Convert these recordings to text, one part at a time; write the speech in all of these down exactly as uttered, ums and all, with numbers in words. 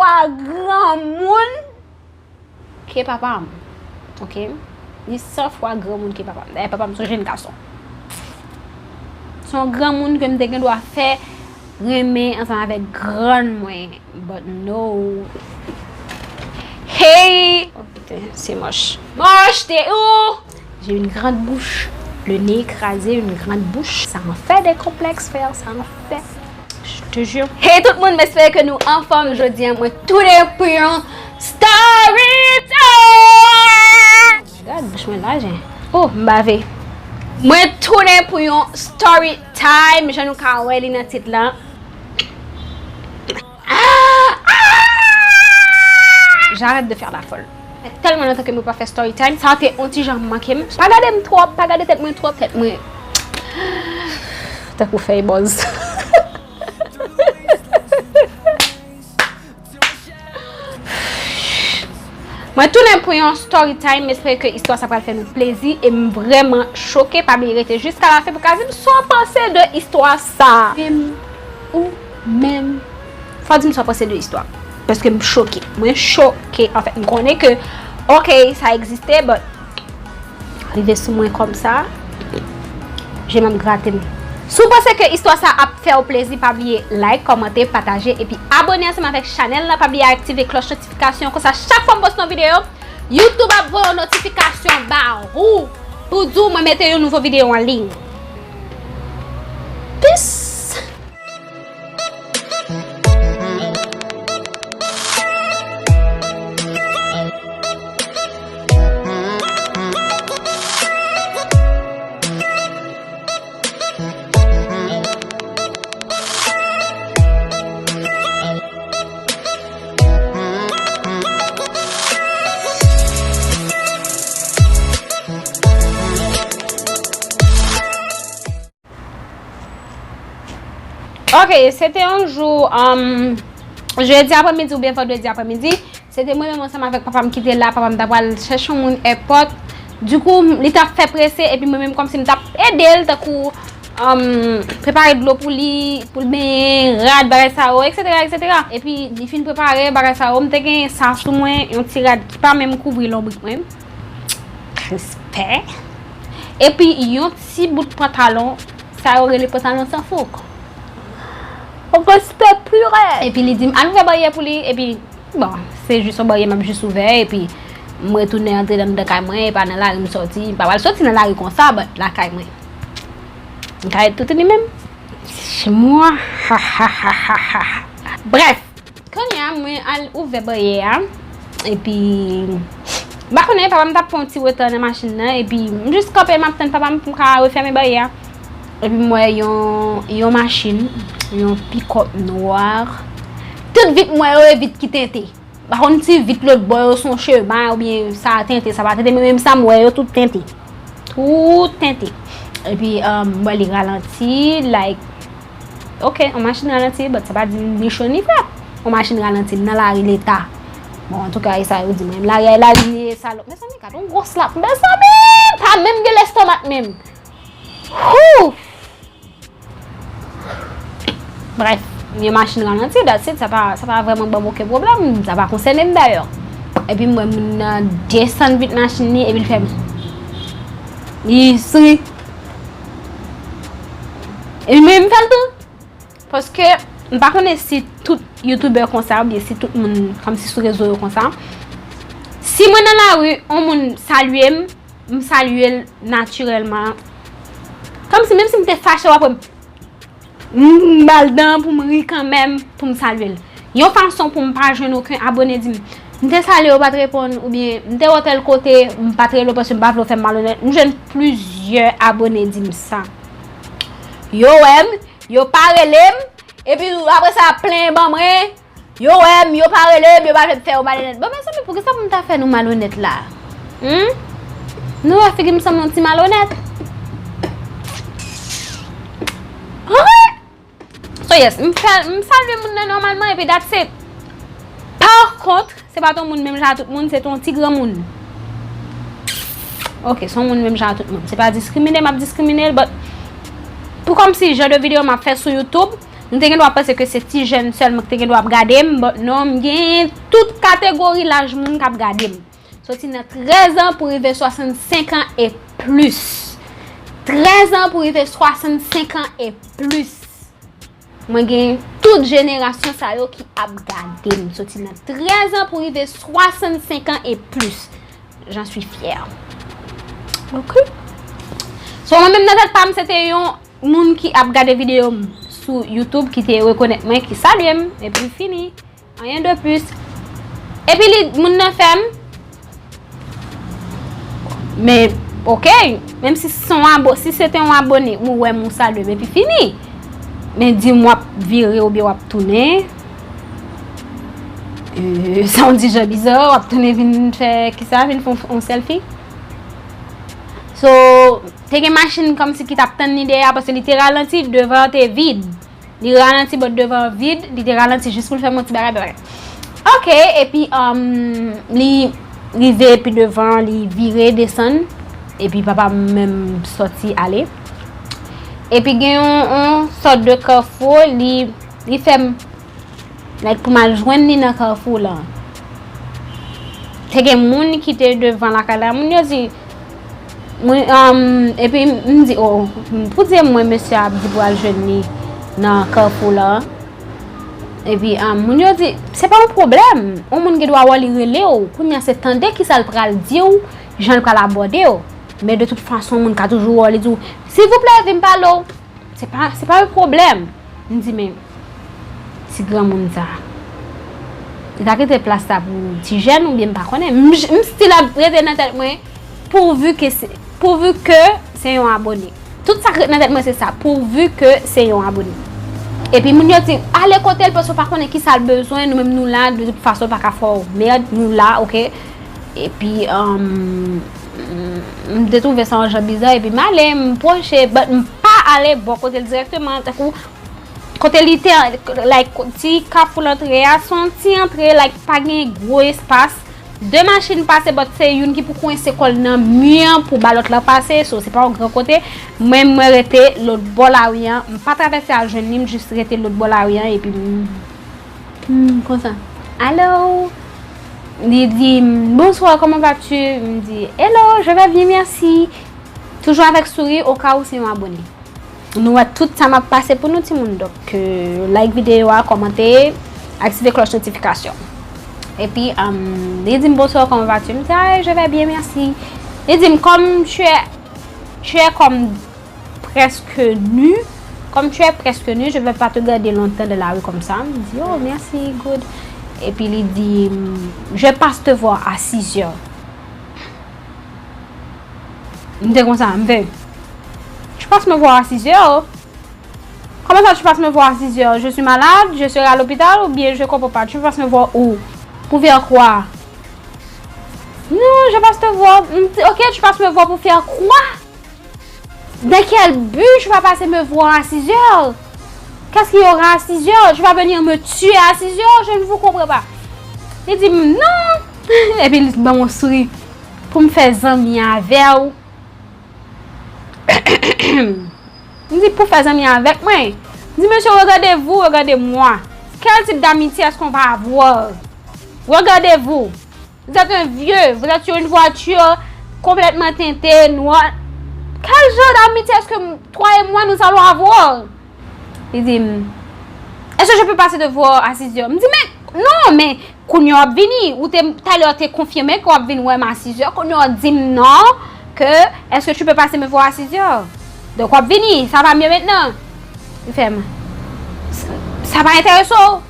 pa granmoun ke papa m. Oke? Li san fwa granmoun ke papa m. Dayè, papa m se yon jenn gason. Se yon granmoun ke m te gen dwa fè renmen ansanm avèk grann mwen. But no. Hey! Oh, putain, c'est moche. Moche, t'es où? J'ai une grande bouche. Le nez écrasé, une grande bouche. Ça en fait des complexes, frère, ça en fait. Je te jure. Hey tout moun, m espere ke nou anfòm jodi a. Mwen tounen pou yon story time. Gad bouch mwen laj, hein. Oh, m bave. Mwen tounen pou yon story time, jan nou ka wè li nan tit la. Ah! Ah! J'arrête de faire la folle. Tèlman lontan ke mwen pa fè story time, sa te yon ti jan manke m. Pa gade m twòp, pa gade tèt mwen twòp, tèt mwen tankou fèy bòz. Mwen tounen pou yon story time, m espere ke istwa sa pral fè nou plezi e m vrèman choke. Pa bliye rete jiska lafen pou ka di m sa w panse de istwa sa. Menm ou menm, fò w di m sa w panse de istwa. Paske m choke. Mwen choke, anfèt. M konnen ke, oke, sa egziste, but rive sou mwen kòmsa, je m ap grate m. Si w panse ke istwa sa ap fè w plezi, pa bliye like, kòmante, pataje, epi abone ansanm avèk chanèl la. Pa bliye aktive klòch notifikasyon, konsa chak fwa m poste yon videyo, YouTube ap voye yon notifikasyon ba ou pou di w mwen mete yon nouvo videyo an liy. Peace! Ok, se te yon jou, um, jedi apremidi oubyen vandredi apremidi. Se te mwen menm ansanm avèk papa m ki te la. Papa m ta pral chèche yon moun èpòt. Dikou, li t ap fè prese, epi mwen menm kòmsi m t ap ede l, tankou, um, prepare dlo pou li, pou l benyen, rad, bagay sa yo, etsetera, etsetera. Epi li fin prepare bagay sa yo, m te gen sa sou mwen, yon ti rad ki pa menm kouvri lonbrik mwen. Respè. Epi yon ti bout pantalon, sa yo rele pantalon san fouk. Respè pire. Epi li di m, "Al ouvè baryè pou li." Epi, bon, se jis yon baryè m ap jis ouvè, epi m retounen antre anndan kay mwen, e pa nan lari m sòti. M pa pral sòti nan lari konsa, but lakay mwen. M ka ret tout li menm. Chez moi. Bref, kounye a, mwen al ouvè baryè a. Epi, m pa konnen, papa m t ap pran yon ti retard nan machin nan. Epi, m jis kanpe, m ap tann papa m pou m ka refèmen baryè a. Epi, m wè yon, yon machin, yon pikòp nwa. Tout vit m wè yo, e vit ki tente. M pa konn si vit lòt bò yo se yon chema oubyen sa tente, sa pa tente, men menm sa m wè yo tout tente. Tout tente. Epi, um, m wè li ralanti, like, ok, yon machin ralanti, but sa pa di ni cho ni frèt. Yon machin ralanti nan lari leta. Bon, antouka, e sa yo di mwen. Lari a, lari li ye, salòp. Mezanmi, gad yon gwo slap. Mezanmi, pa menm gen lèstomak menm. Whoo! Bref, yon machin ralanti, that's it, sa pa, sa pa vrèman ban m okenn pwoblèm, sa pa konsène m dayè. Epi m wè moun nan desann vit machin li, epi l fè m. Li souri. Epi mwen, m fè l tou. Paske, m pa konnen si tout youtubè konsa, oubyen si tout moun, kòmsi sou rezo yo konsa. Si mwen nan lari, yon moun salye m, m salye l natirèlman. Kòmsi, menm si m te fache, w ap wè m, m ba l dan pou m ri kanmenm, pou m salye l. Yon fason pou m pa jwenn okenn abone di m, "M te salye w, ou pa t reponn," oubyen, "M te wè w tèl kote, m pa t rele w paske m pa vle w fè m malonèt." M jwenn plizyè abone di m sa. Yo wè m, yo pa rele m, epi apre sa, y ap plenyen ban mwen. Yo wè m, yo pa rele m, yo pa vle m fè yo malonèt. Bon, mezanmi, poukisa pou m ta fè nou malonèt la? Hmm? Nou wè figi m sanble yon ti malonèt? Ok! So, yes, m fè, m salye moun nan nòmalman, epi that's it. Pa kont, se pa t yon moun menm jan a tout moun, se t yon ti granmoun. Ok, se yon moun menm jan a tout moun. Se pa diskrimine m ap diskrimine l, but pou kòmsi jan de videyo m ap fè sou YouTube, Nou te gen dwa panse ke se ti jèn sèlman ki te gen dwa ap gade m, but non, m gen tout kategori laj moun k ap gade m. Soti nan trèz an pou rive swasannsenk an e plis. Trèz an pou rive swasannsenk an e plis. Mwen gen tout jenerasyon sa yo ki ap gade m. Soti nan trèz an pou rive swasannsenk an e plis. J'en suis fière. Ok. So, mwen menm nan tèt pa m, se te yon moun ki ap gade videyo m sou YouTube ki te rekonèt mwen, ki salye m, epi fini. Rien de plus. Epi li, moun nan fè m. Men, ok, menm si se yon abo, si se te yon abone, ou wè m, ou salye m, epi fini. Men di m w ap vire oubyen w ap tounen. Euh, sa yon ti jan biza, w ap tounen vin fè kisa, vin fè yon, yon selfie. So, te gen machin kòmsi ki t ap tann li dèyè a, paske li te ralanti, devan an te vid. Li ralanti, but devan an vid, li te ralanti jis pou l fè m yon ti bagay, bagay. Ok, epi, um, li rive pi devan, li vire desann, epi papa m menm sòti ale. Epi gen yon, yon sòt de kafou, li, li fè m, like, pou m al jwenn li nan kafou lan. Te gen moun ki te devan lakay la, moun yo di, moun, um, epi m di, oh, pou di mwen mesye a ap di pou al jwenn li nan kafou lan. Epi, um, moun yo di, se pa yon pwoblèm. Yon moun gen dwa wè li rele w. Kounye a se tande kisa l pral di w, jan l pral abòde w. Men de tout fason, moun ka toujou wè w, li di w, silvouplè, vin pale w. Se pa, se pa yon pwoblèm. M di, men, ti granmoun sa, li ta kite plas sa pou ti jèn oubyen m pa konnen. M, m still ap rete nan tèt mwen, pourvu ke se, pourvu ke se yon abone. Tout sa k ret nan tèt mwen se sa, pourvu ke se yon abone. Epi moun yo di, ale kote l, paske w pa konnen kisa l bezwen, nou menm nou la, de tout fason, pa ka fè w mèd, nou la, ok? Epi, um, m te twouve sa yon jan biza, epi m ale, m pwoche, but m pa ale bò kote l dirèkteman, tankou, kote li te, like, ti kafou lantre a, se yon ti antre, like, pa gen gwo espas. De machin pase, but se youn ki pou kwense kò l nan mi an pou ba lòt lan pase, so se pa yon gran kote. Mwen, mwen rete lòt bò lari an, m pa travèse al jwenn li, m jis rete lòt bò lari an, epi m Hmm, konsa. Allô? Li di m, bonsoir, comment vas-tu? M di, hello, je vais bien, merci. Toujou avèk souri, oka ou se yon abone. Nou wè tout sa m ap pase pou nou, timoun. Donk, euh, like videyo a, kòmante, aktive klòch notifikasyon. Epi, um, li di m, bonsoir, comment vas-tu? M di, ah, je vais bien, merci. Li di m, comme tu es, tu es comme presque nu. Comme tu es presque nu, je vais pas te garder longtemps dans la rue comme ça. M di, oh, merci, good. Epi li di, je passe te voir à six heures. M te konsa, m fè, tu passes me voir à six heures? Comment ça, tu passes me voir à six heures? Je suis malade, je serai à l'hôpital, oubyen je comprends pas. Tu passes me voir où? Pour faire quoi? Non, je passe te voir. M di, ok, tu passes me voir pour faire quoi? Dans quel but tu vas passer me voir à six heures? Qu'est-ce qu'il y aura à six heures? Tu vas venir me tuer à six heures? Je ne vous comprends pas. Li di m, non. Epi li ban m yon souri pou m fè zanmi avè w. M di, pou fè zanmi avèk mwen? M di, monsieur, regardez-vous, regardez-moi. Quel type d'amitié est-ce qu'on va avoir? Regardez-vous. Vous êtes un vieux, vous êtes sur une voiture complètement teintée, noire. Quel genre d'amitié est-ce que toi et moi nous allons avoir? Li di m, est-ce que je peux passer te voir à six heures? M di, men, non, men, kounye a w ap vini. Ou te, talè w te konfime ke w ap vin wè m à six heures. Kounye a w di m non, ke, est-ce que tu peux passer me voir à six heures? Donk, w ap vini, ça va mieux maintenant? Li fè m, sa pa enterese w?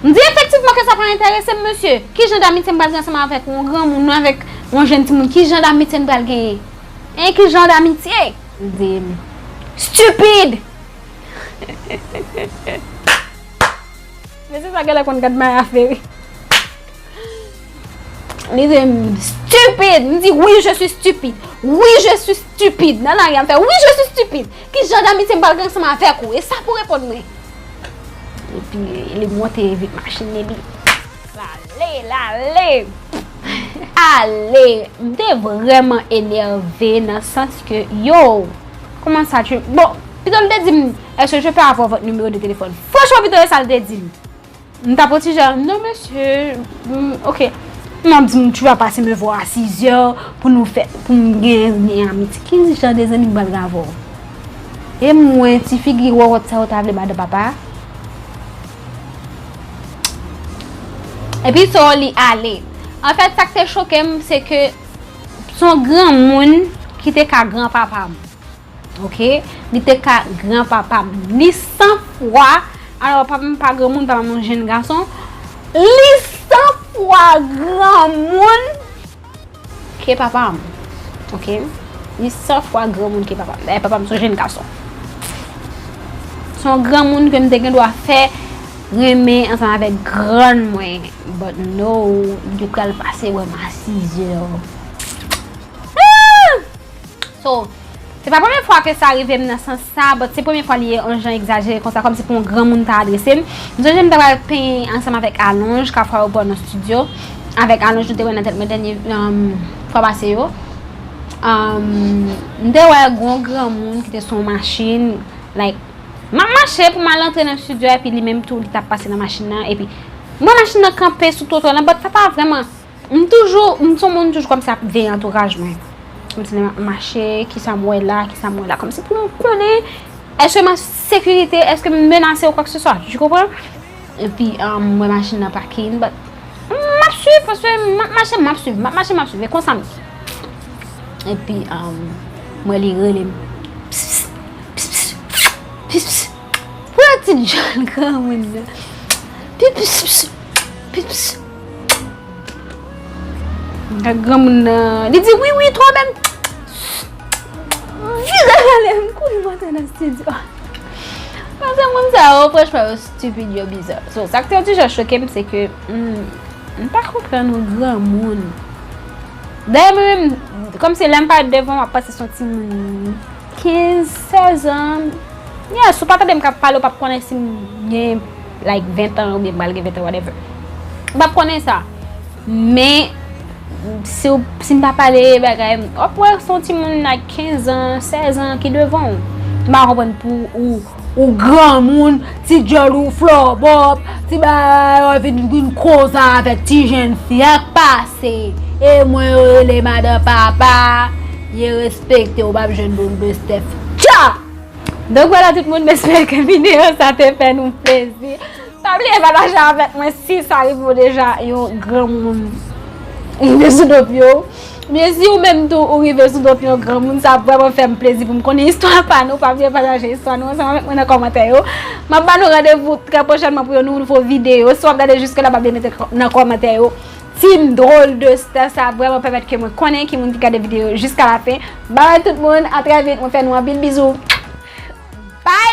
M di efektivman ke sa pa enterese m, mesye. Ki jan d'amitye m pral gen ansanm avèk yon granmoun, avèk yon jèn timoun? Ki jan d'amitye m pral genyen? Hein, ki jan d'amitye? Li di m, stupide! Mesye sa genlè konn gad Maya Ferry. Li di m, stupide! M di, oui, je suis stupide. Oui, je suis stupide. Nan lari a m fè, oui, je suis stupide. Ki jan d'amitye m pral gen ansanm avèk ou? E sa pou reponn mwen. Epi li monte vit machin li, li lale, lale, ale. M te vrèman enève nan sans ke, yo, kòman sa, tu, bon, pito l te di m, Est-ce que je peux avoir votre numéro de téléphone? Franchman, Victoria, sa l te di m. M t ap yon ti jan, non, mesye, mm, ok. M ap di m, tu vas passer me voir à six heures pou nou fè, pou m gen, gen amiti. Ki jan de zanmi m pral gen avè w? E mwen, ti figi wòwòt sa yo ta vle madan papa. Epi so li ale. Anfèt, sa k te choke m, se ke se yon granmoun ki te ka granpapa m. Ok? Li te ka granpapa m. Li san fwa, alò, papa m pa granmoun, papa m yon jenn gason. Li san fwa granmoun ke papa m. Ok? Li san fwa granmoun ke papa m. Dayè, papa m se yon jenn gason. Se yon granmoun ke m te gen dwa fè renmen ansanm avèk grann mwen. But no, yo pral pase wè m a six heures. Ah! So, se pa premye fwa ke sa rive m nan sans sa, but se premye fwa li ye yon jan egzajere konsa, kòmsi pou yon granmoun ta adrese m. M sonje m ta pral penyen ansanm avèk alonj, kafwa yo pran nan estidyo, avèk alonj nou te wè nan tèt mwen dènye, um, fwa pase yo. Um, m te wè gon granmoun ki te sou yon machin, like, m ap mache pou m al antre nan estidyo a, epi li menm tou, li t ap pase nan machin nan, epi m wè machin nan kanpe sou twotwa lan, but sa pa vrèman M toujou, m se yon moun toujou kòmsi ap veye antouraj mwen. Kòmsi lè m ap mache, kisa m wè la, kisa m wè la. Kòmsi pou m konnen, èske m an sekirite, èske m menase ou kwa ke se swa. Tu comprends? Epi, um, m wè machin nan pakin, but m ap swiv, paske m ap mache, m ap swiv, m ap mache, m ap swiv. E konsa m ye. Epi, um, m wè li rele m. Pss, pss, pss, pss, pss, pss. Pou yon ti jòn granmoun nan. Pi, pss, pss, pss, pss. Granmoun nan, li di, "Wi, wi, twò bèl." Vire ale, m kouri m antre nan estidyo. Paske moun sa yo, franchman, yo stupid, yo bizarre. So, sa k te yon ti jan choke m, se ke, hmm, m pa konprann yon granmoun. Dayè, mwen menm, kòmsi lè m parèt devan w, m ap panse se yon timoun kenz, sèz an. Yeah, si w pa tande m k ap pale, w p ap konnen si m gen, like, ven tan oubyen m pral gen ven tan, whatever. W p ap konnen sa. Men, si w, si m pa pale bagay, w ap wè se yon timoun, like, kenz an, sèz an ki devan w. M pa konprann pou ou, ou granmoun, ti djòl ou flòbòp, ti bagay, w vin, vin koze avèk ti jèn fi ak pase. E mwen yo rele madan papa, ye respekte w, w p ap jwenn boul de Steph. Tcha! Donk, vwala tout moun, m espere ke videyo sa te fè nou plezi. Pa bliye pataje avèk mwen si sa rive w deja, yon granmoun rive sou do pye w. Men si ou menm tou ou rive sou do pye yon granmoun, sa ap vrèman fè m plezi pou m konnen istwa pa nou. Pa bliye pataje istwa nou ansanm avèk mwen nan kòmantè yo. M ap ba nou randevou trè pwochènman pou yon nouvo videyo. Si w ap gade jiske la, pa bliye mete nan kòmantè yo. Team Drôle de Star, sa ap vrèman pèmèt ke mwen konnen ki moun ki gade videyo jiska la fen. Bye tout moun, a trè vit, mwen fè nou anpil bizou. Bye!